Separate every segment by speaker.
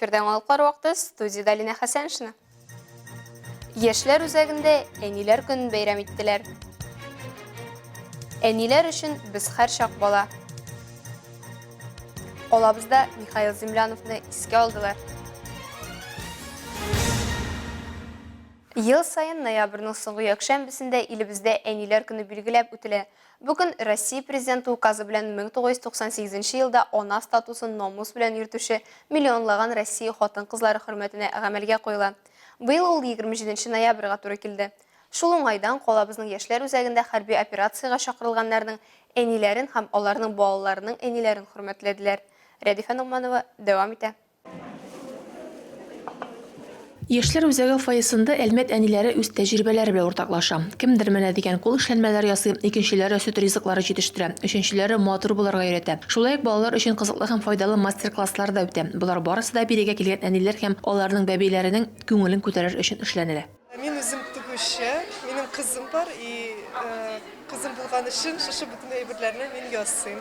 Speaker 1: Эфирда яңалыклар вакыты, студиядә Алинә Хәсәншина. Яшьләр үзәгендә Әниләр көнен бәйрәм иттеләр. Әниләр өчен без һәрчак бала. Калабызда Михаил Земляновны искә алдылар. Ел саен ноябрьнең соңгы якшәмбесендә илебездә Әниләр көне билгеләп үтелә. Бу көн Россия Президенты указы белән 1998 нче елда ана статусын намус белән йөртүче миллионлаган Россия хатын-кызлары хөрмәтенә гамәлгә куела. Быел ул 27 нче ноябрьгә туры килде. Шул уңайдан калабызның яшьләр үзәгендә хәрби операциягә чакырылганнарның әниләрен һәм аларның балаларының әниләрен хөрмәтләделәр. Рәдифә Ногманова дәвам итә.
Speaker 2: Яшьләр үзәге фойесында Әлмәт әниләре үз тәҗрибәләре белән уртаклаша. Кемдер менә дигән кул эшләнмәләр ясый, икенчеләре сөт ризыклары җитештерә, өченчеләре матур булырга өйрәтә. Шулай ук балалар өчен кызыклы һәм файдалы мастер-класслар да үтә. Болар барысы да бирегә килгән әниләр һәм аларның бәбиләренең күңелен күтәрер өчен эшләнелә.
Speaker 3: Мин үзем тегүче, минем кызым бар, и кызым булган өчен шушы бөтен әйберләрне мин ясыйм.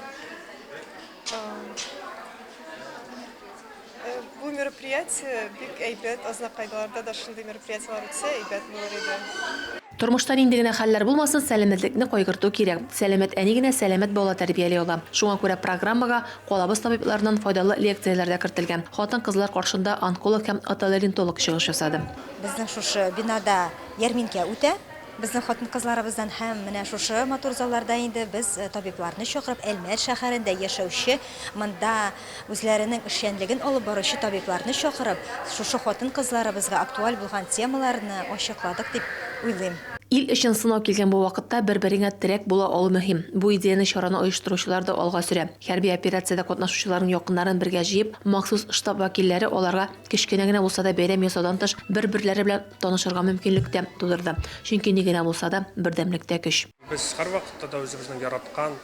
Speaker 3: Бу мероприятие бик әйбәт, Азнакайдаларда да шундый мероприятиеләр үтсә, әйбәт булыр иде.
Speaker 2: Тормышта нинди генә хәлләр булмасын, сәламәтлекне кайгырту кирәк. Сәламәт әни генә сәламәт бала тәрбияли ала. Шуңа күрә программага калабыз табибларыннан файдалы лекцияләр дә кертелгән. Хатын-кызлар каршында онколог һәм отоларинтолог чыгыш ясады.
Speaker 4: Безнең шушы бинада ярминкә үтә. Безнең хатын-кызларыбыздан һәм менә шушы матур залларда инде без табибларны чакырып, Әлмәт шәһәрендә яшәүче, монда үзләренең эшчәнлеген алып баручы табибларны чакырып, шушы хатын-кызларыбызга актуаль булган темаларны ачыкладык дип уйлыйм.
Speaker 2: Ил өчен сынау килгән бу вакытта бер-береңә терәк була алу мөһим. Бу идеяне чараны оештыручылар да алга сөрә. Хәрби операциядә катнашучыларның якыннарын бергә җыеп, махсус штаб вәкилләре аларга кечкенә генә булса да бәйрәм ясаудан тыш, бер-берләре белән танышырга мөмкинлек тә тудырды. Чөнки ни генә булса да, бердәмлектә көч.
Speaker 5: Без һәрвакытта да үзебезнең яраткан,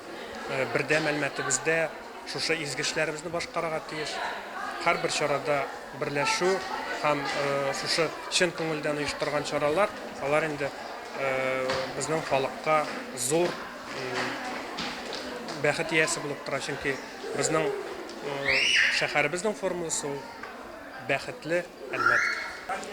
Speaker 5: бердәм Әлмәтебездә шушы изге эшләребезне башкарырга тиеш. Һәрбер чарада берләшү һәм шушы чын күңелдән оештырган чаралар, алар инде безнең халыкка зур бәхет иясе булып тора. Чөнки безнең шәһәребезнең формуласы ул, бәхетле Әлмәт.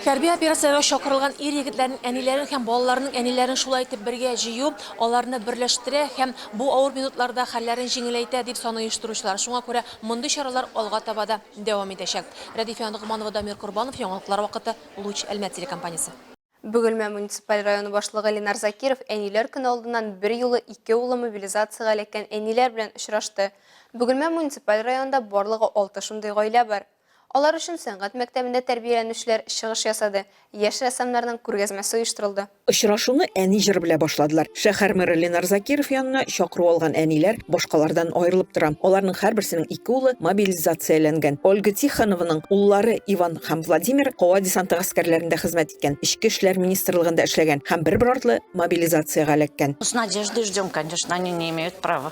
Speaker 2: Хәрби операцияләргә чакырылган ир-егетләрнең әниләрен һәм балаларының әниләрен шулай итеп бергә җыю аларны берләштерә һәм бу авыр минутларда хәлләрен җиңеләйтә, дип саный оештыручылар. Шуңа күрә мондый чаралар алга таба да дәвам итәчәк. Рәдифә Ногманова, Дамир Корбанов, Яңалыклар вакыты, Луч, Әлмәт телекомпаниясе.
Speaker 1: Бөгелмә муниципаль районы башлыгы Ленар Закиров Әниләр көне алдыннан берьюлы ике улы мобилизациягә эләккән әниләр белән очрашты. Бөгелмә муниципаль районында барлыгы алты шундый гаилә бар. Алар өчен сәнгать мәктәбендә тәрбияләнүчеләр чыгыш ясады, яшь рәссамнарның күргәзмәсе оештырылды.
Speaker 6: Очрашуны Әни җыры белән башладылар. Шәһәр мэры Ленар Закиров янына чакыру алган әниләр башкалардан аерылып тора. Аларның һәрберсенең ике улы мобилизацияләнгән. Ольга Тихонованың уллары Иван һәм Владимир һава десанты гаскәрләрендә хезмәт иткән, Эчке эшләр министрлыгында эшләгән һәм бер-бер артлы мобилизациягә эләккән.
Speaker 7: С надеждой ждем, конечно, они не имеют права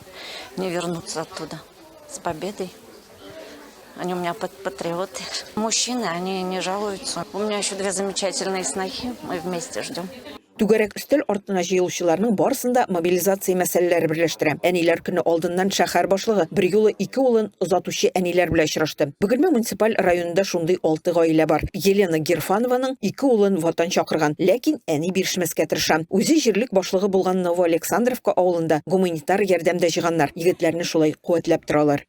Speaker 7: не вернуться оттуда с победой. Они у меня патриоты. Мужчины, они не жалуются. У меня еще две замечательные снохи, мы вместе ждем.
Speaker 6: Түгәрәк өстәл артына җыелучыларның барысын да мобилизация мәсьәләләре берләштерә. Әниләр көне алдыннан шәһәр башлыгы берьюлы ике улын озатучы әниләр белән очрашты. Бөгелмә муниципаль районында шундый алты гаилә бар. Елена Гирфанованың ике улын Ватан чакырган, ләкин әни бирешмәскә тырыша. Үзе җирлек башлыгы булган Новоалександровка авылында гуманитар ярдәм дә җыйганнар, егетләрне шулай куәтләп торалар.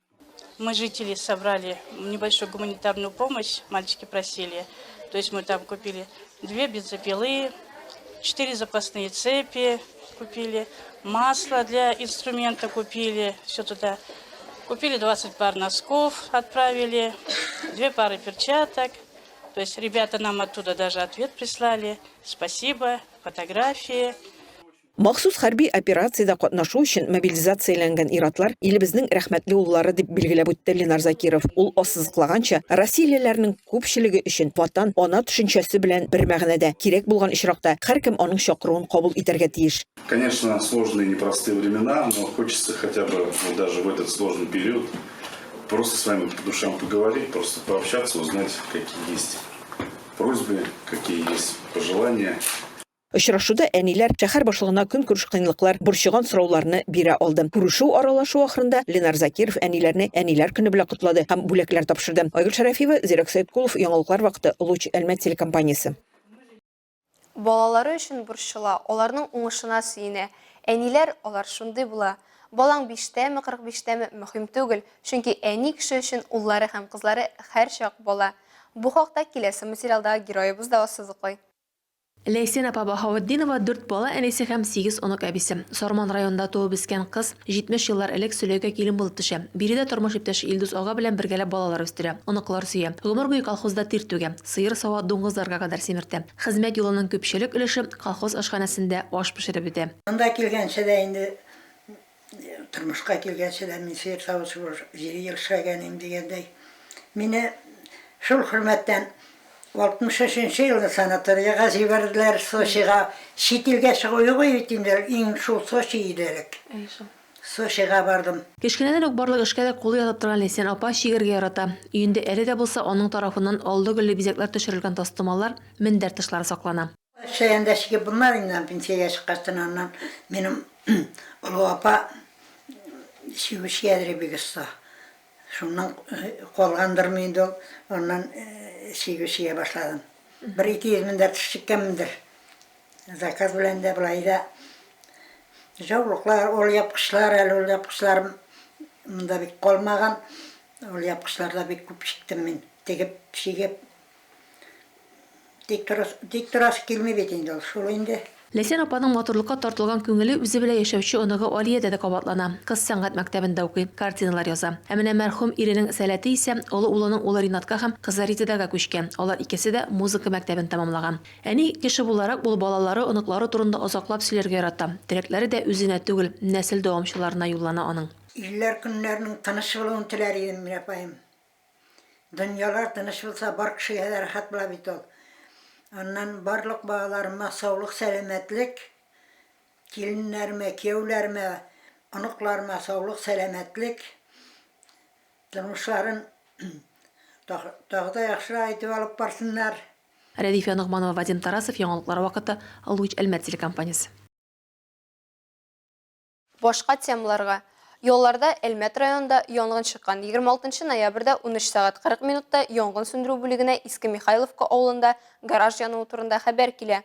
Speaker 8: Мы, жители, собрали небольшую гуманитарную помощь, мальчики просили. То есть мы там купили две бензопилы, четыре запасные цепи купили, масло для инструмента купили, все туда. Купили 20 пар носков, отправили, две пары перчаток. То есть ребята нам оттуда даже ответ прислали. Спасибо, фотографии.
Speaker 6: Махсус хәрби операциядә катнашу өчен мобилизацияләнгән ир-атлар, илебезнең рәхмәтле уллары, дип билгеләп үтте Ленар Закиров. Ул ассызыклаганча, россиялеләрнең күпчелеге өчен Ватан, ана төшенчәсе белән бер мәгънәдә, кирәк булган очракта һәркем аның чакыруын кабул итәргә тиеш.
Speaker 9: Конечно, сложные и непростые времена, но хочется хотя бы вот даже в этот сложный период просто с вами по душам поговорить, просто пообщаться, узнать, какие есть просьбы, какие есть пожелания.
Speaker 6: Очрашуда әниләр шәһәр башлыгына көнкүреш кыенлыклар, борчыган сорауларны бирә алды. Күрешү, аралашу ахырында Ленар Закиров әниләрне Әниләр көне белән котлады һәм бүләкләр тапшырды. Айгөл Шәрәфиева, Зирәк Сәеткулов, Яңалыклар вакыты, Луч, Әлмәт телекомпаниясе.
Speaker 1: Балалары өчен борчыла, аларның уңышына сөенә. Әниләр, алар шундый була. Балаң биштәме, 45тәме, мөһим түгел, чөнки әни кеше өчен уллары һәм кызлары һәрчак бала. Бу хакта киләсе материалдагы героебыз да ассызыклый.
Speaker 2: Ләйсән апа Баһаветдинова дүрт бала әнисе һәм сигез онык әбисе. Сарман районында туып үскән кыз 70 еллар элек Сөләйгә килен булып төшә. Биредә тормыш иптәше Илдус ага белән бергәләп балалар үстерә, оныклар сөя. Гомер буе колхозда тир түгә, сыер сава, дуңгызларга кадәр симертә. Хезмәт юлының күпчелек өлеше колхоз ашханәсендә аш пешереп үтә.
Speaker 10: Монда килгәнче дә инде Тормышка килгәнче дә мин сыер савучы булып җиде ел эшләгән идем дигәндәй. Мине шул хөрмәттән 63 нче елны санаториягә җибәрделәр, Сочига. Чит илгә чыгу юк иде бит инде, иң шул Сочи иде элек.
Speaker 2: Әйе шул.
Speaker 10: Сочига бардым.
Speaker 2: Кечкенәдән үк барлык эшкә дә кулы ятып торган Ләйсән апа чигәргә ярата. Өендә әле дә булса аның тарафыннан аллы-гөлле бизәкләр төшерелгән тастымаллар, мендәр тышлары саклана.
Speaker 10: Чаян да чигеп булмады инде, пенсиягә чыккачтын аннан минем олы апа чигү чигәдер бик оста. Шуннан калгандырмы инде ул, аннан чигү чигә башладым. Бер 200 мендәр тыш чиккәнмендер. Заказ белән дә, болай да. Җаулыклар, алъяпкычлар, әле ул япкычларым монда бик калмаган. Ул япкычларда бик күп чиктем мин, тегеп, чигеп. Тик торасы, тик торасы килми бит инде ул, шул инде.
Speaker 2: Ләйсән апаның матурлыкка тартылган күңеле үзе белән яшәүче оныгы Алиядә дә кабатлана. Кыз сәнгать мәктәбендә укый, картиналар яза. Ә менә мәрхүм иренең сәләте исә олы улының улы Ринатка һәм кызы Резедага күчкән. Алар икесе дә музыка мәктәбен тәмамлаган. Әни кеше буларак, ул балалары, оныклары турында озаклап сөйләргә ярата. Теләкләре дә үзенә түгел, нәсел дәвамчыларына юллана аның.
Speaker 10: Илләр-көннәрнең тыныч булуын теләр идем мин, апаем. Дөньялар тыныч булса, бар кешегә дә рәхәт була бит ул. Аннан барлык балаларыма саулык-сәламәтлек, киленнәремә, кияүләремә, оныкларыма саулык-сәламәтлек, тормышларын тагы да яхшырак итеп алып барсыннар.
Speaker 2: Рәдифә Ногманова, Вадим Тарасов, Яңалыклар вакыты, Луч Әлмәт телекомпаниясе.
Speaker 1: Башка темаларга. Ялларда Әлмәт районында янгын чыккан. 26 ноябрьдә 13 сәгать 40 минутта янгын сүндерү бүлегенә Иске Михайловка авылында гараж януы турында хәбәр килә.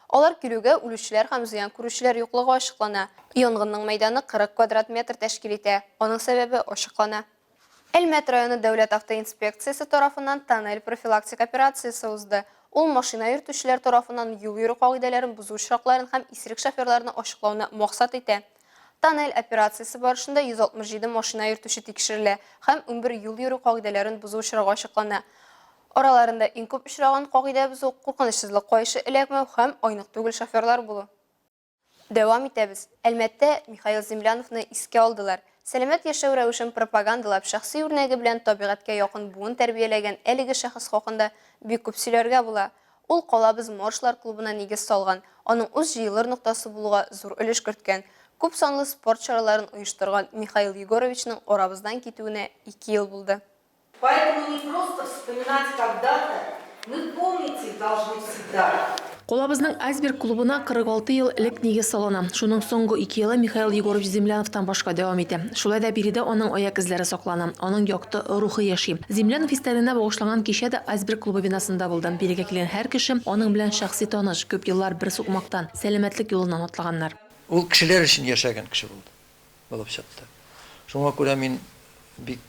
Speaker 1: Алар килүгә үлүчеләр һәм зыян күрүчеләр юклыгы ачыклана. Янгынның мәйданы 40 квадрат метр тәшкил итә. Аның сәбәбе ачыклана. Әлмәт районы дәүләт автоинспекциясе тарафыннан Тоннель профилактик операциясе узды. Ул машина йөртүчеләр тарафыннан юл йөрү кагыйдәләрен бозу очракларын һәм исерек шоферларны ачыклауны максат итә. Тоннель операциясе барышында 167 машина йөртүче тикшерелә һәм 11 юл йөрү кагыйдәләрен бозу очрагы ачыклана. Араларында иң күп очраган кагыйдә бозу, куркынычсызлык каешы эләкмәү һәм айнык түгел шоферлар булу. Дәвам итәбез. Әлмәттә Михаил Земляновны искә алдылар. Сәламәт яшәү рәвешен пропагандалап, шәхси үрнәге белән табигатькә якын буын тәрбияләгән әлеге шәхес хакында бик күп сөйләргә була. Ул калабыз моржлар клубына нигез салган, аның үз җыелыр ноктасы булуга зур өлеш керткән, күп санлы спорт чараларын оештырган Михаил Егоровичның арабыздан китүенә ике ел булды.
Speaker 11: Поэтому не просто вспоминать когда-то, мы помнить их должны всегда.
Speaker 2: Калабызның Айсберг клубына 46 ел элек нигез салына. Шуның соңгы ике елы Михаил Егорович Земляновтан башка дәвам итә. Шулай да биредә аның аяк эзләре саклана, аның якты рухы яши. Землянов истәлегенә багышланган кичә дә Айсберг клубы бинасында булды. Бирегә килгән һәр кеше аның белән шәхси таныш, күп еллар бер сукмактан, сәламәтлек юлыннан атлаганнар.
Speaker 12: Ул кешеләр өчен яшәгән кеше булды. булып чыкты. Шуңа күрә мин бик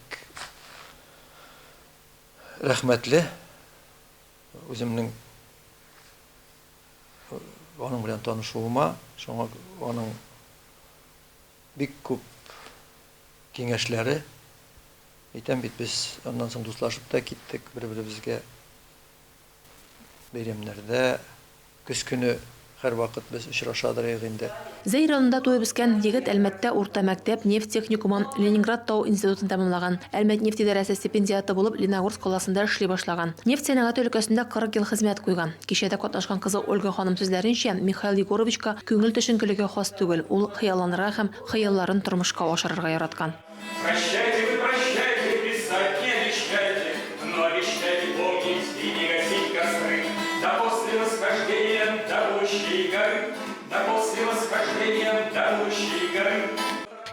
Speaker 12: рәхмәтле үземнең аның белән танышуыма, шуңа аның бик күп киңәшләре, әйтәм бит, без аннан соң дуслашып та киттек, бер-беребезгә Бәйрәмнәрдә, көз көне һәрвакыт без очрашадыр идек инде.
Speaker 2: Зәй районында туып үскән егет Әлмәттә урта мәктәп, нефть техникумы, Ленинград тау институтын тәмамлаган. Әлмәт нефть идарәсе стипендиаты булып Леногорск каласында эшли башлаган. Нефть сәнәгате өлкәсендә 40 ел хезмәт куйган. Кичәдә катнашкан кызы Ольга ханым сүзләренчә, Михаил Егоровичка күңел төшенкелеге хас түгел, ул хыялланырга һәм хыялларын тормышка ашырырга яраткан.
Speaker 13: Прощайте вы, прощайте, писать не обещайте, Но обещайте помнить и не гасить костры. До после восхождения, до Дарующей горы, да после восхождения Дарующей горы.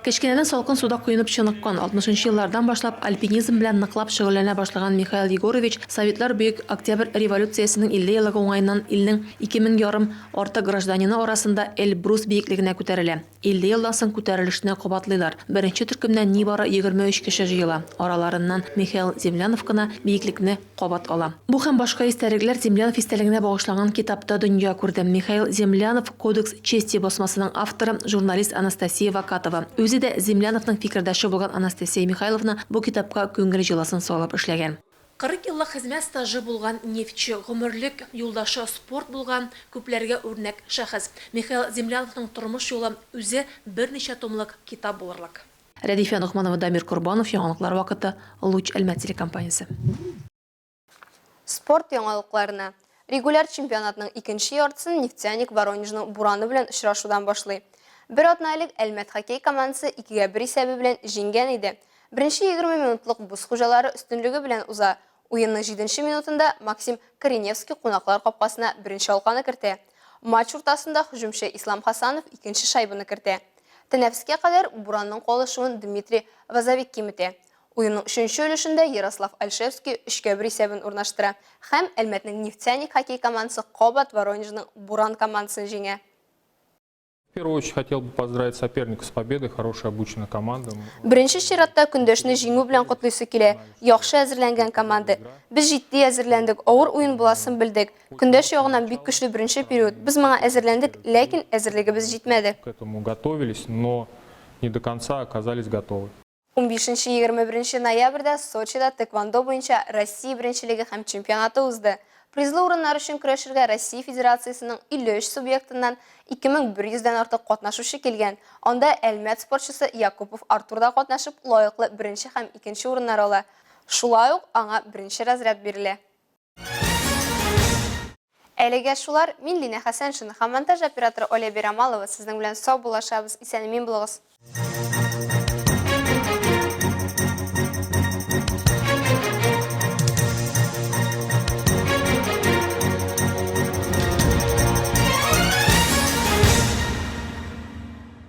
Speaker 2: Кечкенәдән салкын суда коенып чыныккан, 60 нчы еллардан башлап альпинизм белән ныклап шөгыльләнә башлаган Михаил Егорович Советлар Бөек Октябрь революциясенең 50 еллыгы уңаеннан илнең 2000 ярым артык гражданины арасында Эльбрус биеклегенә күтәрелә. 50 елдан соң күтәрелешне кабатлыйлар. Беренче төркемнән нибары 23 кеше җыела. Араларыннан Михаил Землянов кына биеклекне кабат ала. Бу һәм башка истәлекләр Землянов истәлегенә багышланган китапта дөнья күрде. Михаил Землянов Кодекс чести басмасының авторы, журналист Анастасия Вакатова. Үзе дә Земляновның фикердәше булган Анастасия Михайловна бу китапка күңел җылысын салып эшләгән. 40 еллык хезмәт стажы булган нефтьче, гомерлек юлдашы спорт булган, күпләргә үрнәк шәхес. Михаил Земляновның тормыш юлы үзе берничә томлык китап булырлык. Рәдифә Ногманова, Дамир Корбанов, Яңалыклар вакыты, Луч Әлмәт телекомпаниясе.
Speaker 1: Спорт яңалыкларына. Регуляр чемпионатның икенче яртысын Нефтяник Воронежның Бураны белән очрашудан башлый. Бер атна элек Әлмәт хоккей командасы 2гә 1 исәбе белән җиңгән иде. Беренче 20 минутлык боз хуҗалары өстенлеге белән уза. Уенның җиденче минутында Максим Кореневский кунаклар капкасына беренче алканы кертә. Матч уртасында һөҗүмче Ислам Хасанов икенче шайбаны кертә. Тәнәфескә кадәр Буранның калышуын Дмитрий Вазовик киметә. Уенның өченче өлешендә Ярослав Ольшевский өчкә бер исәбен урнаштыра һәм Әлмәтнең Нефтяник хоккей командасы кабат Воронежның Буран командасын җиңә.
Speaker 14: В первую очередь хотел бы поздравить соперника с победой, хорошая обученная команда.
Speaker 1: Беренче чиратта көндәшне җиңү белән котлыйсы килә. Яхшы әзерләнгән команда. Без җитди әзерләндек, авыр уен буласын белдек. Көндәш ягыннан бик көчле беренче период. Без моңа әзерләндек, ләкин әзерлегебез җитмәде.
Speaker 14: К этому готовились, но не до конца оказались готовы.
Speaker 1: Унбишенче-егерме беренче ноябрьдә Сочида тэквондо буенча Россия беренчелеге һәм чемпионаты узды. Призлы урыннар өчен көрәшергә Россия Федерациясенең 53 субъектыннан 2100 дән артык катнашучы килгән. Анда Әлмәт спортчысы Якупов Артур да катнашып, лаеклы беренче һәм икенче урыннар ала. Шулай ук аңа беренче разряд бирелә. Әлегә шулар, мин Линә Хәсәншина һәм монтаж операторы Оля Бирамалова сезнең белән саубуллашабыз, исән-имин булыгыз.